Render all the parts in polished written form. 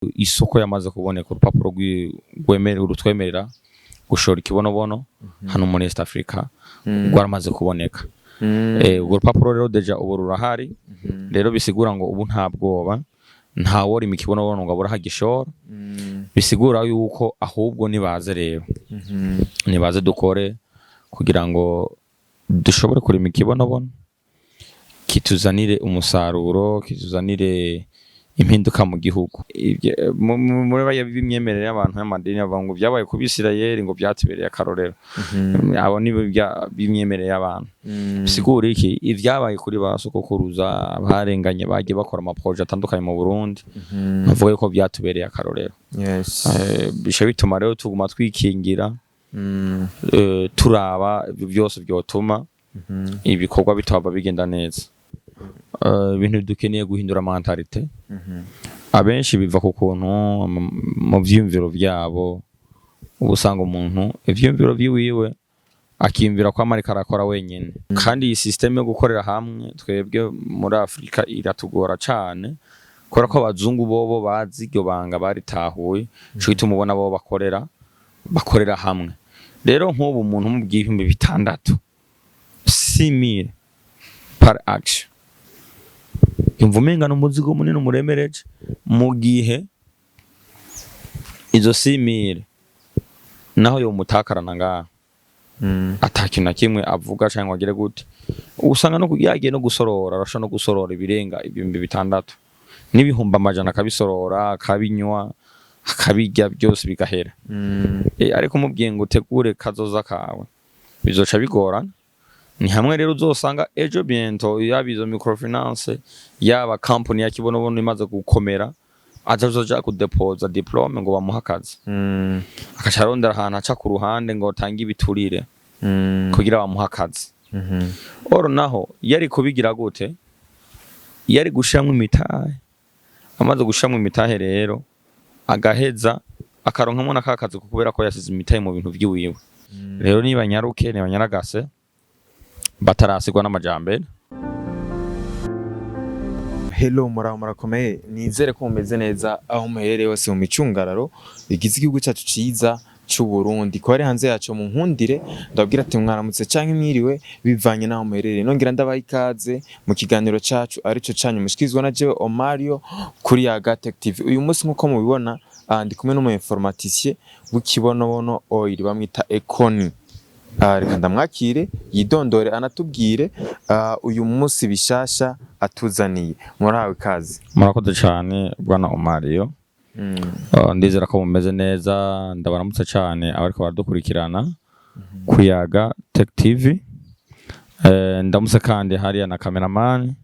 Isoko yamaze kuboneka, urupapuro rutwemerera gushora ikibonobono hano muri East Africa rwaramaze kuboneka. Urwo rupapuro rero déjà ubu rurahari. Rero bisigura ngo ubu nta bwoba, nta worima ikibonobono ngo abure aho agishora. Bisigura yuko ahubwo nibaze rero, nibaze dukore kugira ngo dushobore kurima ikibonobono kituzanire umusaruro, kituzanire impinduka mu gihugu. Muri baya b'imyemerere y'abantu y'amadini bavuga ngo byabaye ku Bisirayeli, ngo byatubereye akarorero. Abo ni b'imyemerere y'abantu. Bisigura iki? Ibyabaye kuri ba sogokuruza barenganye, bagiye bakora ama projets atandukanye mu Burundi, bavuga yuko byatubereye akarorero. Bica bituma rero tuguma twikingira, turaba ibyo byose byotuma ibikorwa bitaba bigenda neza. Ibintu dukeneye guhindura mentalité. Abenshi biva ku kuntu mu vyiyumviro vyabo, uba usanga umuntu ivyiyumviro vyiwiwe akiyumvira ko amariko arakora wenyene, kandi iyi système yo gukorera hamwe twebwe muri Afrika iratugora cane, kubera ko abazungu bobo bazi iryo banga, baritahuye. Ico gituma ubona bo bakorera hamwe. Rero nk'ubu umuntu umubwiye 6000, 6000 par action, yumva umenga ni umuzigo munini umuremereje, mu gihe izo 6000 naho yomutakarana ngaha ata kintu na kimwe avuga canke ngo agire gute. Usanga no yagiye no gusorora, arashobora no gusorora ibirenga 6000 n'ibihumbi amajana, akabisorora, akabinywa, akabirya byose bigahera. Ariko umubwiye ngo utegure kazoza kawe, bizoca bigorana. Ni hamwe rero uzosanga ejo bientôt, yaba izo microfinance, yaba company ya Kibonobono imaze gukomera, azoja kudepoza diplôme ngo bamuhe akazi, akaca arondera ahantu aca ku ruhande ngo atange ibiturire kugira bamuhe akazi. Or naho yari kubigira gute? Yari gushiramwo imitahe. Amaze gushiramwo imitahe rero, agaheza akaronkamwo na kazi kubera ko yasize imitahe mu bintu vyiwiwe. Rero niba nyaruke, niba nyaragase batarasigwa n'amajambere. Hello, muraho, murakomeye? Nizere ko mumeze neza aho muherereye hose mu micungararo igize igihugu cyacu ciza c'u Burundi. Ko ari hanze yaco, mu nkundire ndababwira ati mwaramutse canke mwiriwe, bivanye naho muherereye. Nongera ndabaha ikaze mu kiganiro cacu arico canyu mushikirizwa na jewe Omario kuri Yaga Tech TV. Uyu munsi nkuko mubibona, ndi kumwe n'umu informaticien w'ikibonobono oil bamwita Econi. Reka ndamwakire yidondore, anatubwire uyu munsi bishasha atuzaniye. Murahawe ikaze. Murakoze cane, bwana Omario. Ndizera ko mumeze neza. Ndabaramutse cane abariko baradukurikirana ku Yaga Tech TV. Ndamutse kandi hariya na cameraman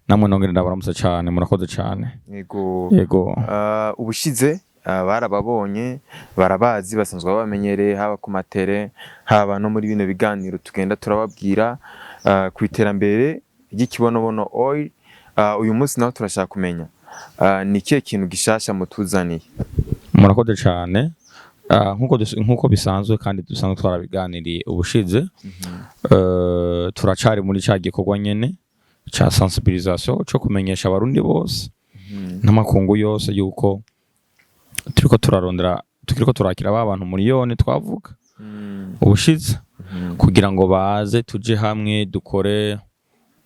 namwe, nongere ndabaramutse cane. Murakoze cane. Yego. Yego. Ubushize barababonye, barabazi, basanzwe babamenyereye haba ku matere, haba no muri bino biganiro tugenda turababwira ku iterambere ry'ikibonobono oil. Uyu munsi naho turashaka kumenya ni ikihe kintu gishasha mutuzaniye? Murakoze cane. Nkuko bisanzwe kandi dusanzwe twarabiganiriye ubushize, turacari muri ca gikorwa nyene ca sensibilisation, co kumenyesha abarundi bose n'amakungu yose yuko turiko turarondera, tukiriko turakira ba bantu miliyoni twavuga ubushize, kugira ngo baze tuje hamwe dukore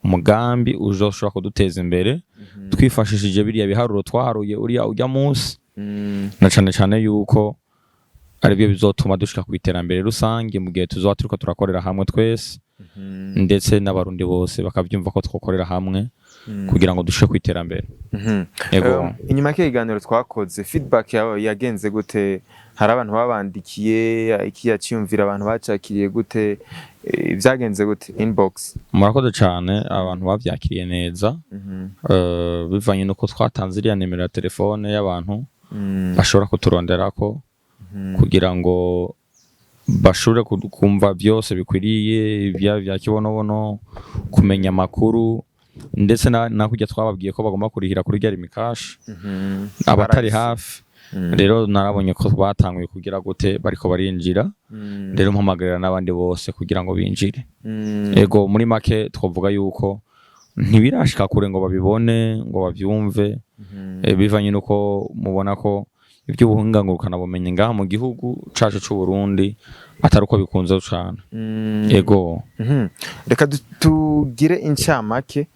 umugambi uzoshobora kuduteza imbere twifashishije biriya biharuro twaharuye uriya ujya munsi, na cane cane yuko aribyo bizotuma dushika ku iterambere rusange mu gihe tuzoba turiko turakorera hamwe twese, ndetse n'abarundi bose bakavyumva ko twokorera hamwe kugira ngo dushike ku iterambere. Yego. Inyuma y'ikiganiro twakoze, feedback yawe yagenze gute? Hari abantu babandikiye iki yaciyumvira? Abantu bacakiriye gute? Vyagenze gute inbox? Murakoze cane. Abantu bavyakiriye neza, bivanye nuko twatanze iriya nimero ya telefone y'abantu bashobora kuturonderako kugira ngo bashobore kumva byose bikwiriye ibya bya kibonobono, kumenya amakuru, ndetse na kurya twababwiye ko bagomba kurihira kuri rya Lumicash abatari hafi. Rero narabonye ko batanguye kugira gute, bariko barinjira. Rero mpamagarira n'abandi bose kugira ngo binjire. Ego, muri make twavuga yuko ntibirashika kure ngo babibone, ngo bavyumve. Bivanye nuko mubona ko iby'ubuhinga ngurukana bumenyi ngaha mu gihugu cacu c'u Burundi atari uko bikunze cane. Ego. Reka tugire incamake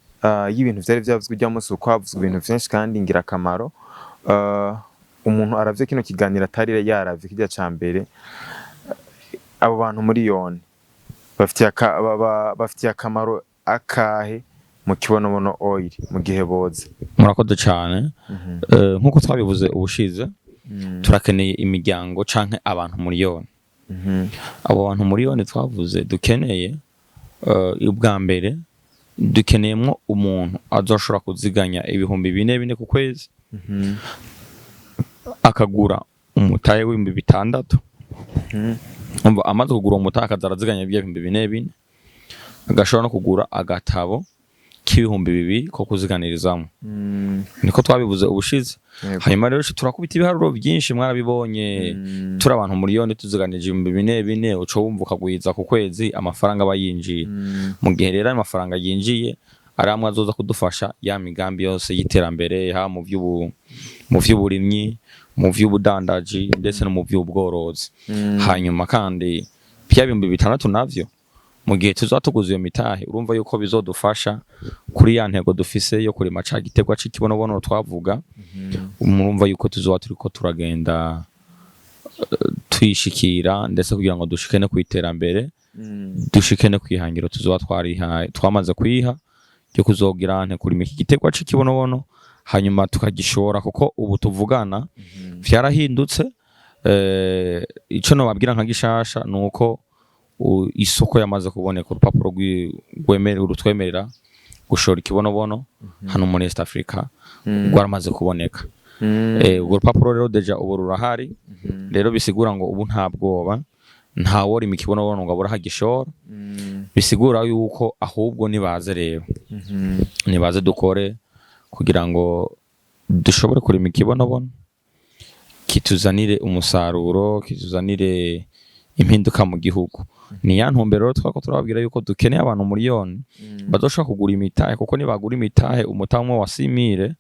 y'ibintu vyari vyavuzwe urya munsi, kuko havuzwe ibintu vyinshi kandi ngirakamaro. Umuntu aravye kino kiganiro atari yaravye kirya ca mbere, abo bantu miliyoni bafitiye akamaro akahe mu Kibonobono Oil mu gihe boza? Murakoze cane. Nkuko twabivuze ubushize, turakeneye imiryango canke abantu miliyoni. Abo bantu miliyoni twavuze dukeneye, ubwa mbere dukeneyemwo umuntu azoshobora kuziganya 4000 ku kwezi, akagura umutahe w'6000. Umva, amaze kugura umutahe akaza araziganya ibyo 4000, agashobora no kugura agatabo k'2000 ko kuziganirizamo. Niko twabivuze ubushize. Hanyuma rero turakubita ibiharuro byinshi, mwarabibonye. Turi abantu miliyoni, tuziganije 4000, uca wumva ukagwiza ku kwezi amafaranga aba yinjiye. Mu gihe rero ayo mafaranga yinjiye ari amwe azoza kudufasha ya migambi yose y'iterambere, haba mu vy'uburimyi, mu vy'ubudandaji, ndetse no mu vy'ubworozi. Hanyuma kandi bya 6000 navyo, mu gihe tuzoba tuguze iyo mitahe, urumva yuko bizodufasha kuri ya ntego dufise yo kurima ca giterwa c'ikibonobono twavuga. Murumva yuko tuzoba turiko turagenda tuyishikira, ndetse kugira ngo dushike no kwiterambere, dushike no kwihangiro tuzoba twarihaye, twamaze kwiha ryo kuzogira nte kurima iki giterwa c'ikibonobono, hanyuma tukagishora, kuko ubu tuvugana vyarahindutse. Ico nobabwira nka gishasha nuko isoko yamaze kuboneka, urupapuro rutwemerera gushora ikibonobono hano muri East Africa rwaramaze kuboneka. Urwo rupapuro rero déjà ubu rurahari. Rero bisigura ngo ubu nta bwoba, ntaworima ikibonobono ngo abure aho agishora. Bisigura yuko ahubwo nibaze rero, nibaze dukore kugira ngo dushobore kurima ikibonobono kituzanire umusaruro, kituzanire impinduka mu gihugu. Ni ya ntumbero rero twako turababwira yuko dukeneye abantu miliyoni bazoshobora kugura imitahe, kuko nibagura imitahe, umutahe umwe wa 6000,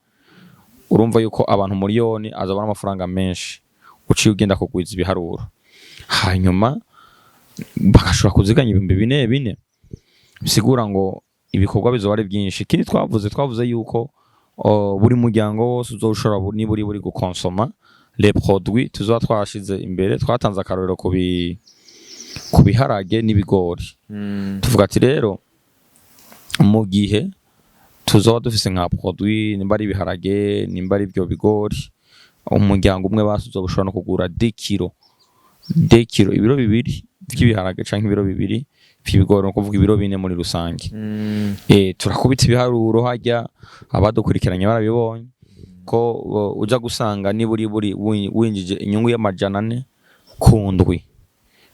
urumva yuko abantu miliyoni azabona amafaranga menshi uciye ugenda kugwiza ibiharuro, hanyuma bagashobora kuziganya 4000, bisigura ngo ibikorwa bizoba ari byinshi. Ikindi twavuze yuko buri muryango wose uzoshobora niba uri buri gukonsoma les produits tuzoba twashize imbere. Twatanze akarorero ku biharage n'ibigori, tuvuga ati rero mu gihe tuzoba dufise nka produit, nimba ari ibiharage, nimba ari ibyo bigori, umuryango umwe basi uzoba ushobora no kugura 2 kilo, 2 kilo, ibiro 2 vy'ibiharage canke ibiro 2 vy'ibigori, ni ukuvuga ibiro 4 muri rusange. Turakubita ibiharuro hajya, abadukurikiranye barabibonye ko uja gusanga niba uri buri winjije inyungu y'400 ku ndwi.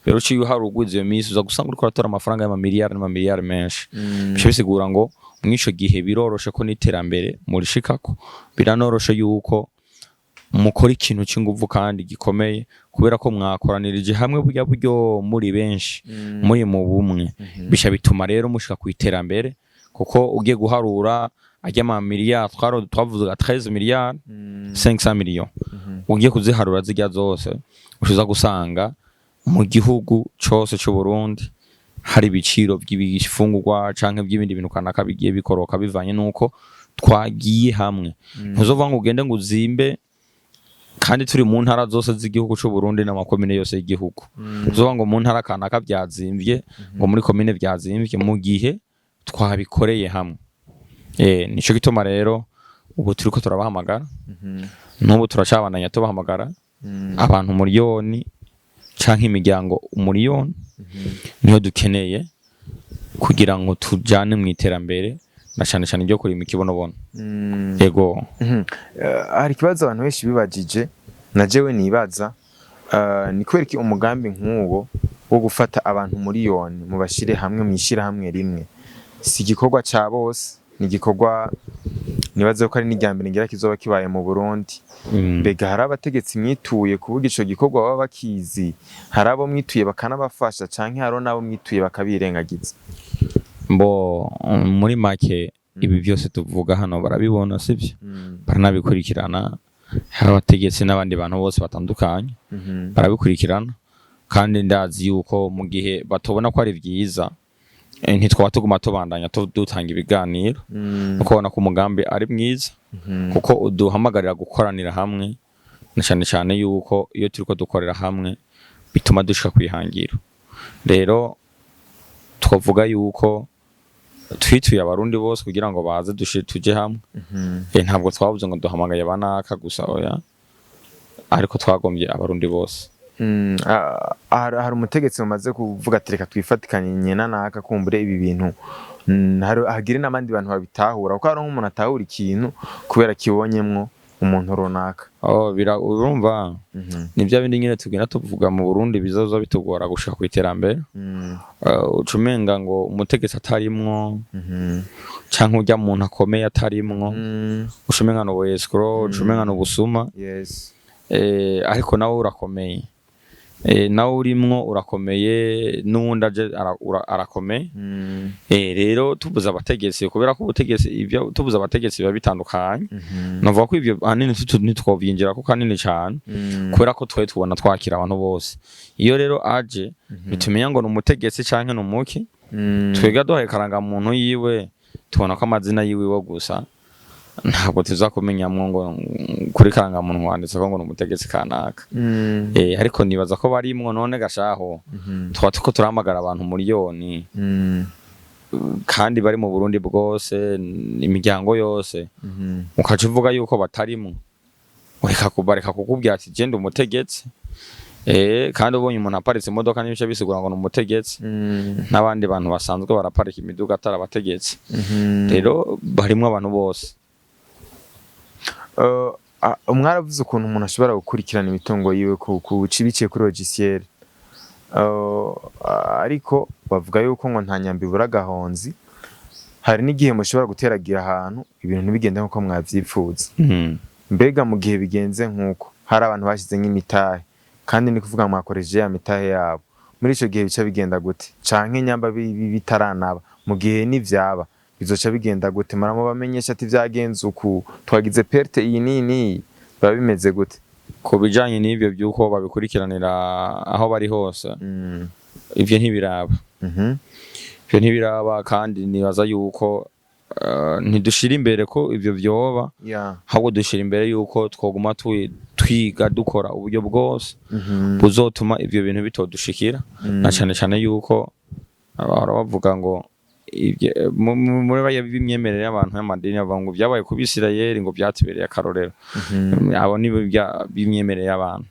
Rero uciye uharura ugwiza iyo minsi, uza gusanga uriko uratora amafaranga y'amamiliyari n'amamiliyari menshi. Bica bisigura ngo mw'ico gihe biroroshe ko n'iterambere murishikako, biranoroshe yuko mukora ikintu c'inguvu kandi gikomeye, kubera ko mwakoranirije hamwe burya buryo muri benshi, muri mu bumwe. Bica bituma rero mushika ku iterambere, kuko ugiye guharura ajya ama miliyari twavuze 13 miliyari 500 millions, ugiye kuziharura zirya zose, ushiza gusanga mu gihugu cose c'u Burundi hari ibiciro by'ibifungurwa canke by'ibindi bintu kanaka bigiye bikoroka, bivanye nuko twagiye hamwe. Ntuzovuga ngo ugende ngo uzimbe kandi turi mu ntara zose z'igihugu c'u Burundi n'amakomine yose y'igihugu. Uzovuga ngo mu ntara kanaka vyazimvye, ngo muri komine vyazimvye, mu gihe twabikoreye hamwe. Nico gituma rero ubu turiko turabahamagara, n'ubu turacabandanya tubahamagara. Abantu miliyoni canke imiryango umuriyoni niyo dukeneye kugira ngo tujane mu iterambere, na cane cane ryo kurima ikibonobono. Ego. Hari ikibazo abantu benshi bibajije, na jewe nibaza, ni kubera iki umugambi nk'uwo wo gufata abantu miliyoni mubashire hamwe mwishirahamwe rimwe? Si igikorwa ca bose, ni igikorwa nibaza ko ari n'irya mbere ngira kizoba kibaye mu Burundi. Mbega hari abategetsi mwituye kuvuga ico gikorwa baba bakizi? Hari abo mwituye bakanabafasha, canke hariho n'abo mwituye bakabirengagiza? Mbo muri make Ibi byose tuvuga hano barabibona, sibyo? Baranabikurikirana, hari abategetsi n'abandi bantu bose batandukanye barabikurikirana, kandi ndazi yuko mu gihe batobona ko ari byiza, ntitwaba tuguma tubandanya dutanga ibiganiro, kuko ubona ko umugambi ari mwiza, kuko uduhamagarira gukoranira hamwe, na cyane cyane yuko iyo turiko dukorera hamwe bituma dushika kwihangiro. Rero twavuga yuko twituye Abarundi bose kugira ngo baze tuje hamwe. Ntabwo twavuze ngo duhamagaye banaka gusa, oya, ariko twagombye Abarundi bose. Hari umutegetsi mumaze kuvuga ati reka twifatikanye na naka, kumbure ibi bintu, hagire n'abandi bantu babitahura, kuko hari nk'umuntu atahura ikintu kubera kibonyemwo umuntu runaka? Oh, urumva, ni bya bindi nyine tugenda tuvuga mu Burundi bizoza bitugora gushika ku iterambere. Uca umenga ngo umutegetsi atarimwo, canke urya muntu akomeye atarimwo, uca umenga ni ubu escroc, uca umenga ni ubusuma. Ariko nawe urakomeye, nawe urimwo urakomeye, n'uwundi aje arakomeye. Rero tubuze abategetsi, kubera ko ubutegetsi, ibyo tubuze abategetsi biba bitandukanye. Navuga ko ibyo ahanini ntitwovyinjira ko kanini cane, kubera ko twe tubona twakira abantu bose. Iyo rero aje, ntitumenya ngo ni umutegetsi canke ni umuki. Twebwe duhaye karangamuntu yiwe, tubona ko amazina yiwe iwe gusa, ntabwo tuza kumenyamwo ngo kuri karangamuntu wanditse ko ngo ni umutegetsi kanaka. Ariko nibaza ko barimwo. None gashaho, tuba tuko turahamagara abantu miliyoni, kandi bari mu Burundi bwose, imiryango yose, ukaca uvuga yuko batarimwo, ureka kubareka kukubwira ati je ndi umutegetsi. Kandi ubonye umuntu aparitse imodoka n'ibice bisigura ngo ni umutegetsi. N'abandi bantu basanzwe baraparika imiduga atari abategetsi. Rero barimwo abantu bose. Mwaravuze ukuntu umuntu ashobora gukurikirana imitungo yiwe ku biciye kuri logiciel. Ariko bavuga yuko ngo nta nyambi ibura agahonzi. Hari n'igihe mushobora guteragira ahantu ibintu ntibigende nk'uko mwavyipfuza. Mbega mu gihe bigenze nk'uko, hari abantu bashize nk'imitahe, kandi ni kuvuga mwakoresheje ya mitahe yabo, muri ico gihe bica bigenda gute? Canke nyamba bitaranaba, mu gihe nivyaba bizoca bigenda gute? Muramubamenyesha ati vyagenze uku, twagize perte iyi n'iyi n'iyi, biba bimeze gute? Ku bijanye n'ivyo by'uko babikurikiranira aho bari hose, ivyo ntibiraba. Ivyo ntibiraba, kandi nibaza yuko ntidushira imbere ko ivyo vyoba, ahubwo dushira imbere yuko twoguma twiga, dukora uburyo bwose buzotuma ivyo bintu bitodushikira, na cane cane yuko bahora bavuga ngo muri baya b'imyemerere y'abantu y'amadini bavuga ngo byabaye ku Bisirayeli ngo byatubereye akarorero. Abo ni b'imyemerere y'abantu.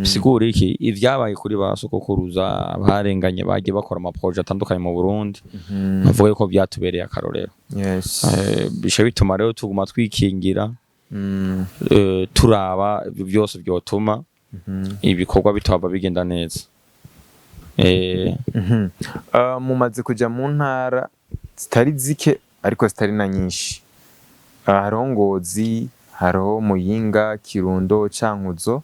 Bisigura iki? Ivyabaye kuri ba sogokuruza barenganye, bagiye bakora ama projets atandukanye mu Burundi, bavuga yuko byatubereye akarorero. Bica bituma rero tuguma twikingira, turaba ibyo byose byotuma ibikorwa bitaba bigenda neza. Mumaze kuja mu ntara zitari zike ariko zitari na nyinshi. Hariho Ngozi, hariho Muyinga, Kirundo, Cankuzo.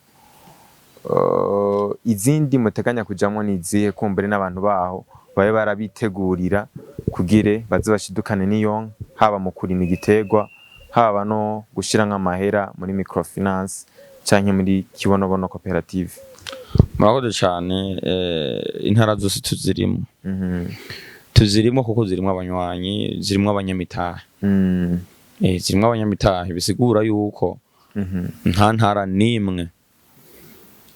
Izindi muteganya kujamwo ni izihe? Kumbure n'abantu baho babe barabitegurira kugire baze bashidukane n'iyo nka, haba mu kurima igiterwa, haba no gushira nk'amahera muri microfinance canke muri Kibonobono koperative. Murakoze cyane. Intara zose tuzirimo. Tuzirimo kuko zirimo abanywanyi, zirimo abanyamitahe. Zirimo abanyamitahe, bisigura yuko nta ntara n'imwe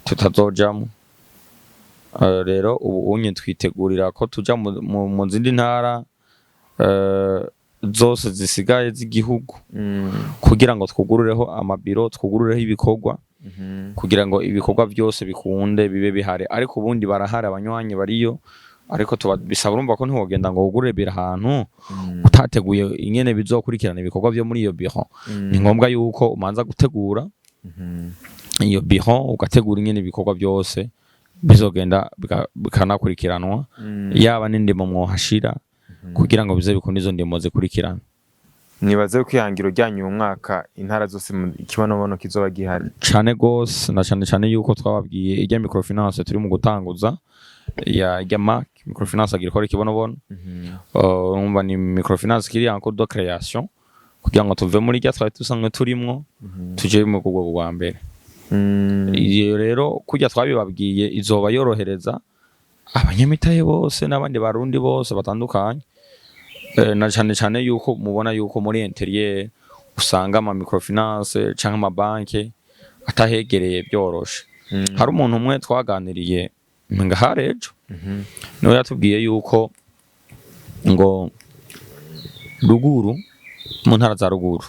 tutazojamo. Rero ubu unye twitegurira ko tuja mu zindi ntara zose zisigaye z'igihugu, kugira ngo twugurureho amabiro, twugurureho ibikorwa, kugira ngo ibikorwa byose bikunde bibe bihari. Ariko ubundi barahari, abanywanyi bariyo, ariko tuba bisaba, urumva ko ntiwogenda ngo wugurure biro ahantu utateguye ingene bizokurikirana ibikorwa byo muri iyo biro. Ni ngombwa yuko umanza gutegura iyo biro, ugategura ingene ibikorwa byose bizogenda, bikanakurikiranywa, yaba n'indimo mwohashira kugira ngo bize bikunde izo ndimo zikurikirana. Nibaze ko ihangiro ryanyu uyu mwaka intara zose ikibonobono kizoba gihari. Cane gose, na cane cane yuko twababwiye irya microfinance turi mu gutanguza ya irya MAC microfinance agricole ikibonobono. Urumva ni microfinance kiri en cours de création kugira ngo tuve muri irya twari dusanzwe turimwo, tuje mu rwego rwa mbere. Iyo rero kurya twabibabwiye izoba yorohereza abanyamitahe bose n'abandi barundi bose batandukanye. Na cane cane yuko mubona yuko muri intérieur usanga ama microfinance canke amabanke atahegereye byoroshe. Hari umuntu umwe twaganiriye nga hari ejo, niwe yatubwiye yuko ngo ruguru, mu ntara za ruguru,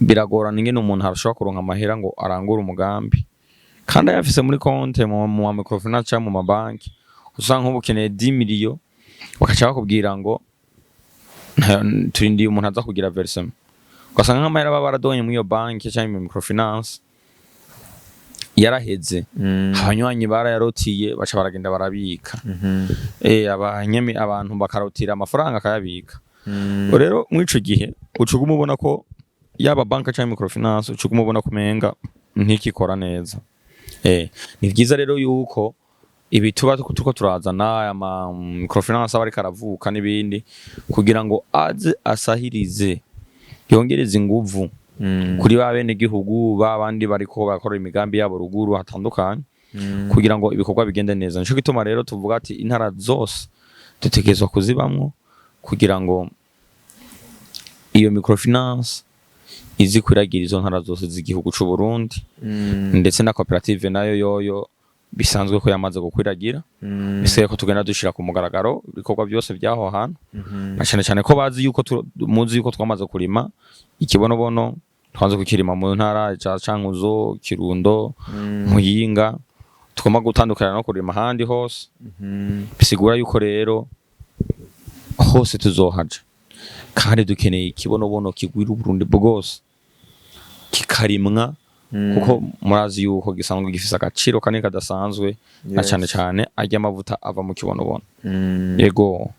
biragorana ingene umuntu arashobora kuronka amahera ngo arangure umugambi kandi ayafise muri konte mu ma microfinance cyangwa mu mabanki. Usanga nk'ubu ukeneye 10 miliyo, bakaca bakubwira ngo turindiye umuntu aza kugira versement, ugasanga nk'amahera baba baradonye muri iyo banki cyangwa mu microfinance yaraheze. Abanywanyi barayarotiye, baca baragenda barabika. Abanyemi abantu bakarotira amafaranga akayabika. Rero muri ico gihe uca uguma ubona ko yaba banka cyangwa microfinance, uca uguma ubona ko umenga ntikikora neza. Ni vyiza rero yuko ibi tuba turiko turazana ama microfinance aba ariko aravuka n'ibindi kugira ngo aze asahirize, yongereze inguvu kuri ba bene gihugu, ba bandi bariko barakora imigambi yabo ruguru hatandukanye, kugira ngo ibikorwa bigende neza. Nico gituma rero tuvuga ati intara zose dutegerezwa kuzibamwo kugira ngo iyo microfinance izi kwiragira izo ntara zose z'igihugu c'u Burundi, ndetse na koperative nayo yoyo bisanzwe ko yamaze gukwiragira. Bisigaye ko tugenda dushira ku mugaragaro ibikorwa byose by'aho hantu, na cyane cyane ko bazi yuko muzi yuko twamaze kurima ikibonobono, twanze kukirima mu ntara ca Cankuzo, Kirundo, Muyinga, tugomba gutandukana no kurima ahandi hose. Bisigura yuko rero hose tuzohaja, kandi dukeneye ikibonobono kigwira Uburundi bwose, kikarimwa, kuko murazi yuko gisanzwe gifise agaciro kanini kadasanzwe, na cyane cyane arya amavuta ava mu kibonobono. Yego.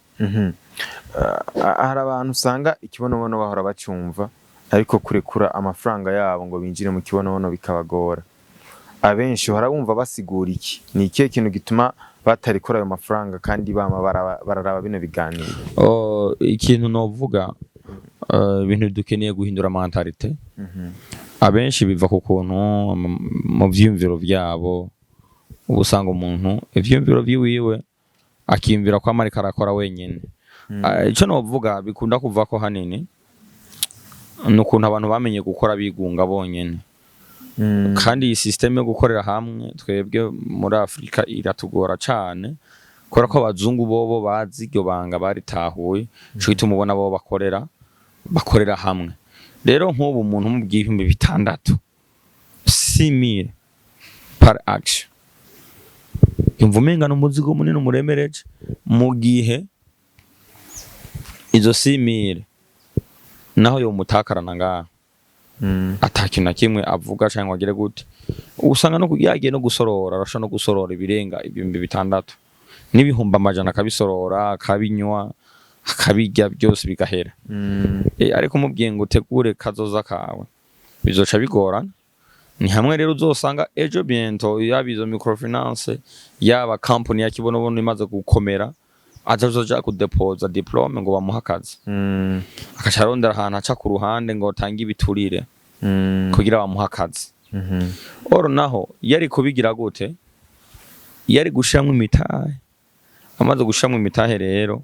Hari abantu usanga ikibonobono bahora bacyumva, ariko kurekura amafaranga yabo ngo binjire mu kibonobono bikabagora. Abenshi uhora wumva basigura iki? Ni ikihe kintu gituma batarekura ayo mafaranga kandi bama bararaba bino biganiro? Oh, ikintu novuga, ibintu dukeneye guhindura mentalité. Abenshi biva ku kuntu mu vyiyumviro vyabo, uba usanga umuntu ivyiyumviro vyiwiwe akiyumvira ko amariko arakora wenyene. Ico novuga bikunda kuva ko hanini ni ukuntu abantu bamenye gukora bigunga bonyene, kandi iyi système yo gukorera hamwe twebwe muri Afurika iratugora cane, kubera ko abazungu bobo bazi iryo banga, baritahuye. Ico gituma ubona bo bakorera hamwe. Rero nk'ubu umuntu umubwiye 6000, 6000 par action, yumva umenga ni umuzigo munini umuremereje, mu gihe izo 6000 naho yomutakarana ngaha ata kintu na kimwe avuga canke ngo agire gute. Usanga no yagiye no gusorora, arashobora no gusorora ibirenga 6000 n'ibihumbi 100, akabisorora, akabinywa, akabirya byose bigahera. Ariko umubwiye ngo utegure kazoza kawe, bizoca bigorana. Ni hamwe rero uzosanga ejo bientôt yaba izo microfinance, yaba company ya Kibonobono imaze gukomera, azoja kudepoza diplôme ngo bamuhe akazi, akaca arondera ahantu aca ku ruhande ngo atange ibiturire kugira bamuhe akazi. Oro naho yari kubigira gute? Yari gushiramwo imitahe. Amaze gushiramwo imitahe rero,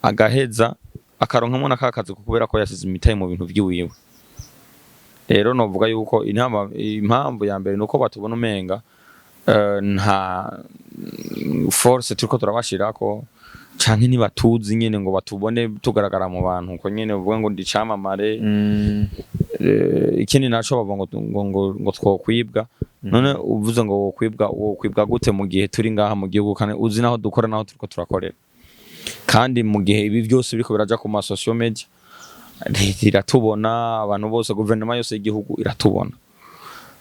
agaheza akaronkamwo na kazi kubera ko yasize imitahe mu bintu vyiwiwe. Rero novuga yuko impamvu ya mbere nuko batubona umenga nta force turiko turabashirako, canke ntibatuzi nyene ngo batubone tugaragara mu bantu uko nyene uvuga ngo ndi camamare. Ikindi naco bavuga ngo twokwibwa. None uvuze ngo wokwibwa, wokwibwa gute mu gihe turi ngaha mu gihugu, kandi uzi naho dukora, naho turiko turakorera, kandi mu gihe ibi byose biriko biraja ku ma social media, leta iratubona, abantu bose, guverinoma yose y'igihugu iratubona.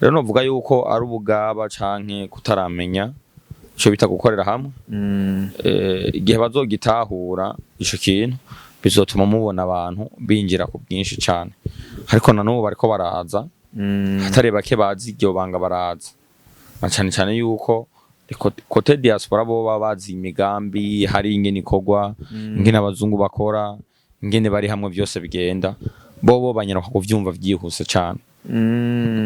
Rero novuga yuko ari ubugaba canke kutaramenya ico bita gukorera hamwe. Igihe bazogitahura ico kintu, Bizotuma mubona abantu binjira ku bwinshi cane, ariko na n'ubu bariko baraza. Atari bake bazi iryo banga baraza, na cane cane yuko côté diaspora bo baba bazi imigambi, hari ingene ikorwa, ingene abazungu bakora, ingene bari hamwe, byose bigenda. Bo banyaruka kuvyumva vyihuse cane.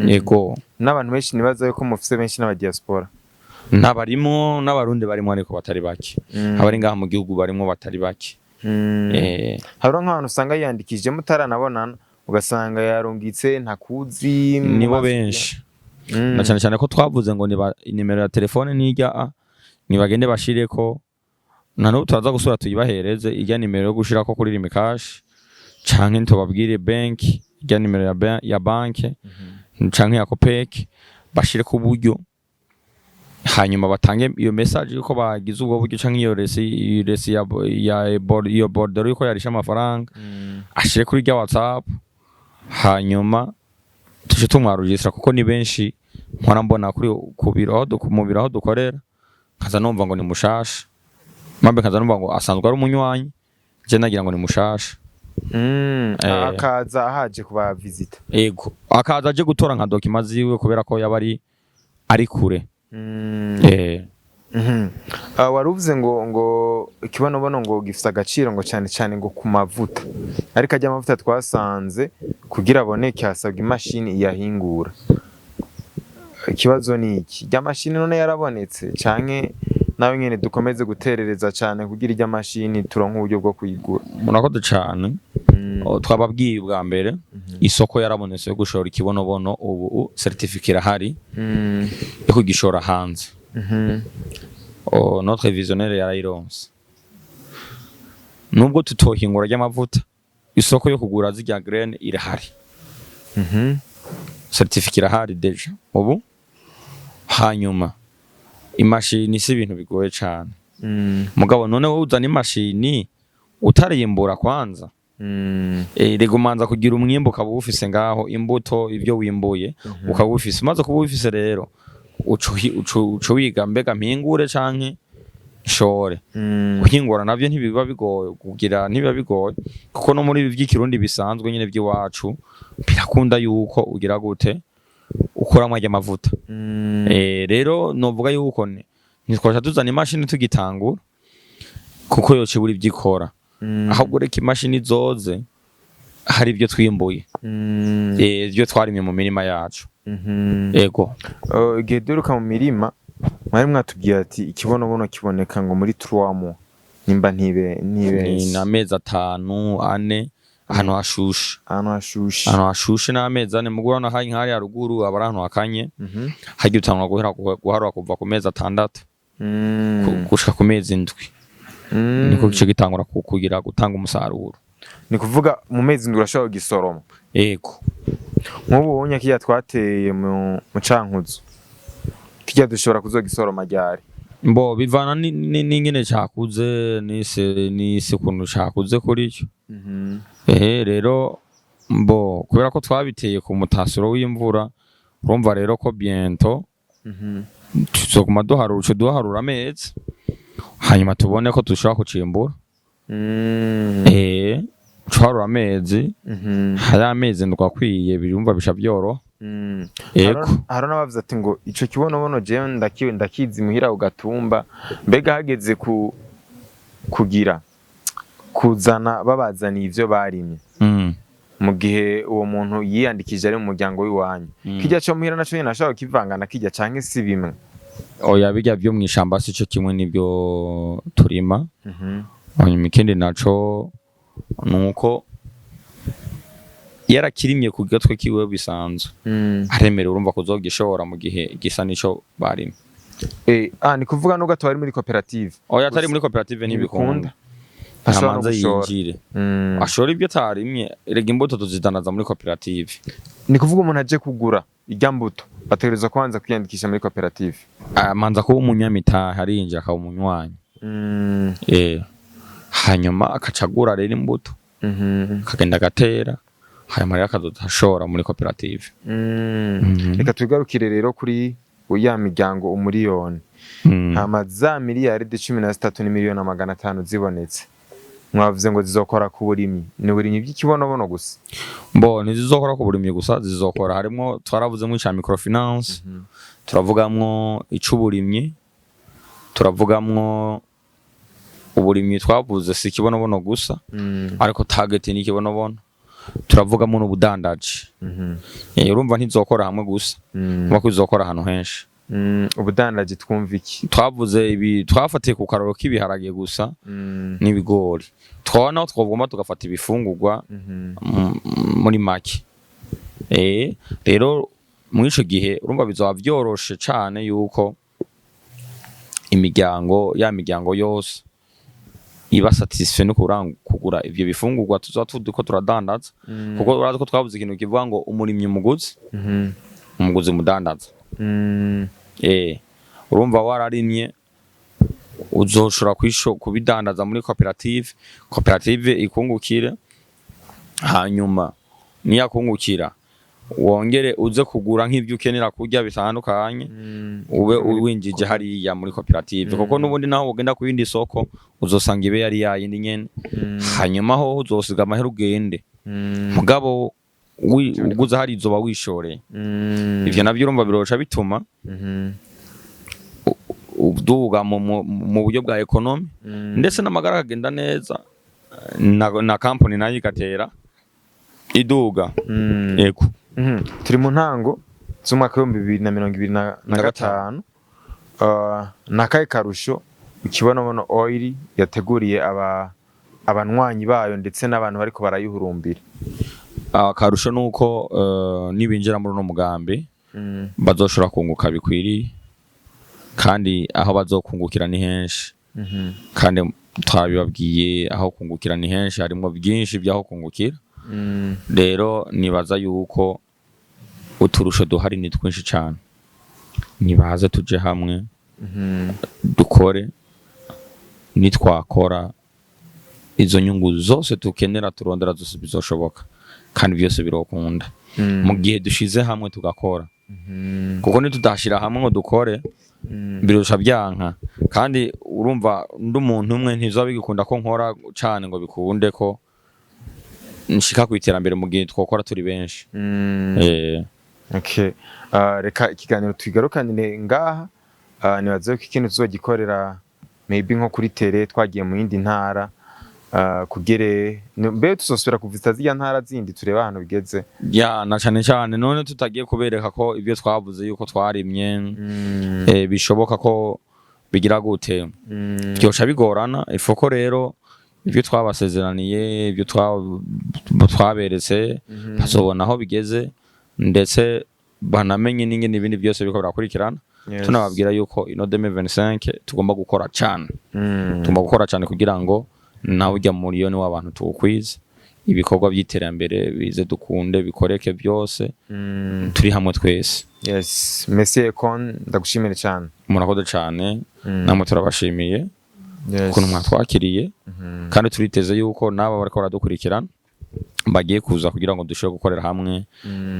Yego. N'abantu benshi nibaza yuko mufise benshi n'aba diaspora. N'abarimo n'abarundi barimo, ariko batari bake. Abari ngaha mu gihugu barimo batari bake. Hariho nk'abantu usanga yiyandikije mutaranabonana, ugasanga yarungitse ntakuzi mu Nibo maso. benshi. Na cyane cyane ko twavuze ngo niba inimero ya telefone nijya a nibagende bashireko, na n'ubu turaza gusubira tuyibahereze ijya nimero yo gushirako kuri Lumicash, canke tubabwire bank, ijya nimero ya banke canke ya COOPEC, bashireko uburyo, hanyuma batange iyo message yuko bagize ubwo buryo, canke iyo reçu ya iyo bordereau yuko yarisha amafaranga, ashire kuri rya WhatsApp, hanyuma tuje tumwarugisira, kuko ni benshi mpora mbona kuri ku biro aho mu biro aho dukorera, nkaza numva ngo ni mushasha, mambe nkaza numva ngo asanzwe ari umunywanyi, je nagira ngo ni mushasha. Akaza ahaje kuba visita. Ego, akaza aje gutora nka documents ziwe, kubera ko yaba ari kure. Ah, wari uvuze ngo ikibonobono ngo gifite agaciro ngo cyane cyane ngo ku mavuta, ariko ajya amavuta twasanze kugira aboneke hasabwa imashini iyahingura. Ikibazo ni iki: irya mashini none yarabonetse, canke nawe nyene dukomeze guterereza cyane kugira irya mashini turonke uburyo bwo kuyigura? Murakoze cane. Oh, twababwiye ubwa mbere, isoko yarabonetse yo gushora ikibonobono. Ubu certificat irahari yo kugishora hanze. Oh, notre visionnaire yarayironse. Nubwo tutohingura ry'amavuta, isoko yo kugura zirya graine irahari. Certificat irahari déjà ubu. Hanyuma imashini si ibintu bigoye cane. Mugabo none wowe uzana imashini utariyimbura kwanza? Rega umanza kugira umwimbu, ukaba uwufise ngaho, imbuto, ibyo wimbuye ukaba uwufise. Umaze kuba uwufise rero, uca wiga: mbega mpingure canke nshore? Guhingura navyo ntibiba bigoye, kugira ntibiba bigoye, kuko no muri ibi by'ikirundi bisanzwe nyine by'iwacu birakunda yuko ugira gute, ukuramo ajya amavuta. Rero novuga yuko ntitwaca tuzana imashini tugitangura, kuko yoca ibura ibyo ikora. Ahubwo reka imashini zoze hari ibyo twimbuye, ibyo twarimye mu mirima yacu. Ego. Igihe duheruka mu mirima mwari mwatubwiye ati ikibonobono kiboneka ngo muri 3 mois, nimba ntibe Ni ntibeshye. amezi 5, 4, ahantu hashushe. Ahantu hashushe. Ahantu hashushe n'amezi 4. Mugo urabona hari nk'ahari haruguru aba ari ahantu hakanye. Harya utangura guhera guharura kuva ku mezi 6 gushika ku mezi 7. Niko gice gitangura kugira gutanga umusaruro. Ni kuvuga mu mezi 7 urashobora kugisoroma? Ego. Nk'ubu ubonye kirya twateye mu Cankuzo, kirya dushobora kuzogisoroma ryari? Mbo bivana n'ingene cakuze, n'ise ukuntu cakuze kuri cyo. Rero mbo kubera ko twabiteye ku mutasuro w'imvura, urumva rero ko bientôt tuzoguma duharura, uce duharura amezi, hanyuma tubone ko dushobora kucimbura. Uca amezi, hari amezi 7 akwiye, birumva bisha byoroha. Ego. Hari n'abavuze ati ngo ico kibonobono jewe ndakizi muhira ugatumba, mbega hageze ku kugira kuzana babazaniye ivyo barimye, mu gihe uwo muntu yiyandikije ari mu muryango w'iwanyu, kirya co muhira naco nyene ashobora kukivangana kirya, canke si bimwe? Oya, bijya byo mw'ishamba sico kimwe n'ibyo turima. Hanyuma ikindi naco nuko yarakirimye ku gatwe kiwe bisanzwe, aremerewe, urumva, kuzogishora mu gihe gisa nico barimye. Ni kuvuga nubwo atari muri koperative? Oya, atari muri koperative ntibikunda. Ntashobora no Ntamanza gushora. yinjire ashora ibyo atarimye. Erega imbuto tuzidanaza muri koperative. Ni kuvuga umuntu aje kugura irya mbuto ategerezwa kubanza kwiyandikisha muri koperative? Amanza kuba umunyamitahe, arinjira akaba umunywanyi. Hanyuma akaca agura rero imbuto, akagenda agatera, hanyuma rero akazoza ashora muri koperative. Reka tugarukire rero kuri ya miryango 1,000,000. Hama za miliyaridi 13 n'imiliyoni 500 zibonetse. Mwavuze ngo zizokora ku burimyi, ni uburimyi bw'ikibonobono gusa? Bo ntizizokora ku burimyi gusa, zizokora harimo, twaravuzemo ica microfinance, turavugamwo ic'uburimyi, turavugamwo uburimyi, twavuze si ikibonobono gusa, ariko target ni ikibonobono. Turavugamo n'ubudandaji. Urumva ntizokora hamwe gusa, urumva ko izokora ahantu henshi. Ubudandaji twumva iki? Twavuze ibi, twafatiye ku karoro k'ibiharage gusa n'ibigori, twaba naho twagomba tugafata ibifungurwa muri make. Rero muri ico gihe urumva bizoba vyoroshe cane yuko imiryango, ya miryango yose iba satisfait no kugura ivyo bifungurwa tuzoba turiko turadandaza, kuko urazi ko twabuze ikintu kivuga ngo umurimyi umuguzi, umuguzi umudandaza. Urumva wararimye uzoshobora kubidandaza muri koperative, koperative ikungukire, hanyuma niyakungukira wongere uze kugura nk'ibyo ukenera kurya bitandukanye, ube winjije hariya muri koperative, kuko n'ubundi naho ugenda ku yindi soko uzosanga ibe yari yayindi nyene, hanyuma ho uzosiga amahera ugende, mugabo uguze hari izoba wishoreye. Ivyo navyo urumva birosha bituma uduga mu buryo bwa économie, ndetse n'amagara akagenda neza, na company nayo igatera iduga. Yego. Turi mu ntango z'umwaka w'ibihumbi bibiri na mirongo ibiri na Na gatanu. Ni akahe karusho Ikibonobono Oil yateguriye aba abanywanyi bayo ndetse n'abantu bariko barayihurumbira? Akarusho ni uko nibinjira muri uno mugambi bazoshobora kunguka bikwiriye, kandi aho bazokungukira ni henshi, kandi twabibabwiye, aho kungukira ni henshi, harimo byinshi by'aho kungukira. Rero nibaza yuko uturusho duhari ni twinshi cyane. Nibaze tuje hamwe dukore. Nitwakora, izo nyungu zose tukenera, turondera zose, bizoshoboka kandi byose birokunda mu gihe dushize hamwe tugakora, kuko nitudashira hamwe ngo dukore birusha byanka. Kandi urumva ndi umuntu umwe, ntizoba bigikunda ko nkora cane ngo bikunde ko nshika ku iterambere mu gihe twokora turi benshi. Okay. Reka ikiganiro tugarukanire ngaha. Nibaze ko ikintu tuzogikorera maybe nko kuri tele twagiye mu yindi ntara, kugere mbe tuzosubira kuvita zirya ntara zindi, turebe ahantu bigeze. Ya, na cane cane none tutagiye kubereka ko ibyo twavuze yuko twarimye, bishoboka ko bigira gute, byoca bigorana. Ifoko rero ibyo twabasezeraniye, ibyo twaberetse, bazobona aho bigeze, ndetse banamenye n'ingene ibindi byose biriko birakurikirana. Tunababwira yuko ino 2025 tugomba gukora cane, tugomba gukora cane kugira ngo nawe ujya miliyoni w'abantu tuwukwize, ibikorwa by'iterambere bize, dukunde bikoreke byose, turi hamwe twese. Yes, Monsieur Econ, ndagushimire cyane. Murakoze cane. Namwe turabashimiye ukuntu mwatwakiriye, kandi turiteze yuko n'aba bariko baradukurikirana bagiye kuza kugira ngo dushobore gukorera hamwe,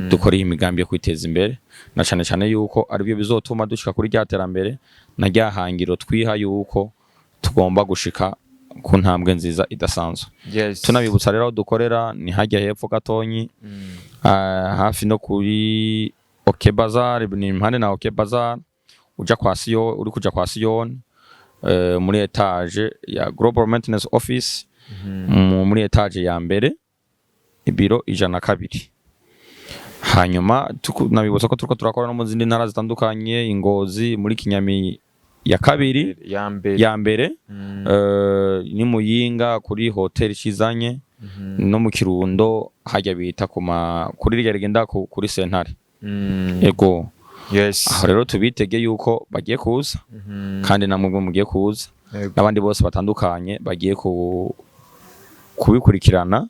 dukore iyi migambi yo kwiteza imbere, na cane cane yuko aribyo bizotuma dushika kuri rya terambere na rya hangiro twiha yuko tugomba gushika ku ntambwe nziza idasanzwe. Tunabibutsa rero aho dukorera ni hajya hepfo gatonyi, hafi no kuri OK Bazar, ni impande na OK Bazar, uja kwa Siyo, uri kuja kwa Siyoni, muri étage ya Global Maintenance Office, muri étage ya mbere, ibiro 102. Hanyuma nabibutsa ko turiko turakora no mu zindi ntara zitandukanye, Ingozi muri Kinyami ya kabiri, Ya mbere. Ya mbere, ni Muyinga kuri hotel Cizanye, no mu Kirundo hajya bita kuma kuri rya rigenda kuri sentare. Ego. Aho rero tubitege yuko bagiye kuza, kandi namwe ubwo mugiye kuza, n'abandi bose batandukanye bagiye kubikurikirana,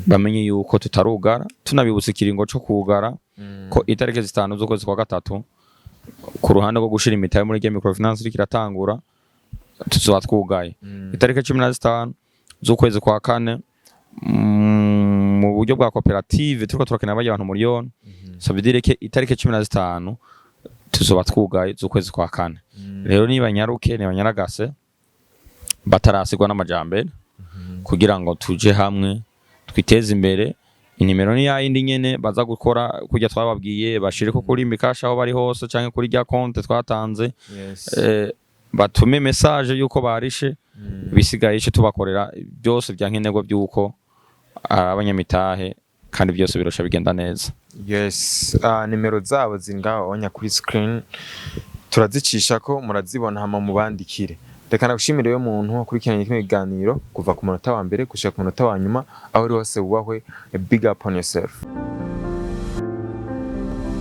bamenye yuko tutarugara. Tunabibutsa ikiringo co kugara, ko itariki 5 z'ukwezi kwa gatatu, ku ruhande rwo gushira imitahe muri rya microfinance iriko iratangura, tuzoba twugaye. Itariki 15 z'ukwezi kwa kane, mu buryo bwa koperative turiko turakenera barya abantu miliyoni, ça veut dire que itariki 15 tuzoba twugaye z'ukwezi kwa kane. Rero niba nyaruke, niba nyaragase batarasigwa n'amajambere. Kugira ngo tuje hamwe twiteze imbere. Inimero ni yayindi nyene, baza gukora kurya twababwiye, bashireko kuri Lumicash aho bari hose canke kuri rya konte twatanze. Batume message yuko barishe, bisigaye ice tubakorera byose bya nkenerwa byuko ari abanyamitahe, kandi byose birosha bigenda neza. Yes, nimero zabo ziri ngaho onya kuri screen, turazicisha ko murazibona, hama mubandikire. Reka nagushimire yo muntu wakurikiranye kino kiganiro kuva ku munota wa mbere gushika ku munota wa nyuma. Aho uri hose wubahwe, big up on yourself.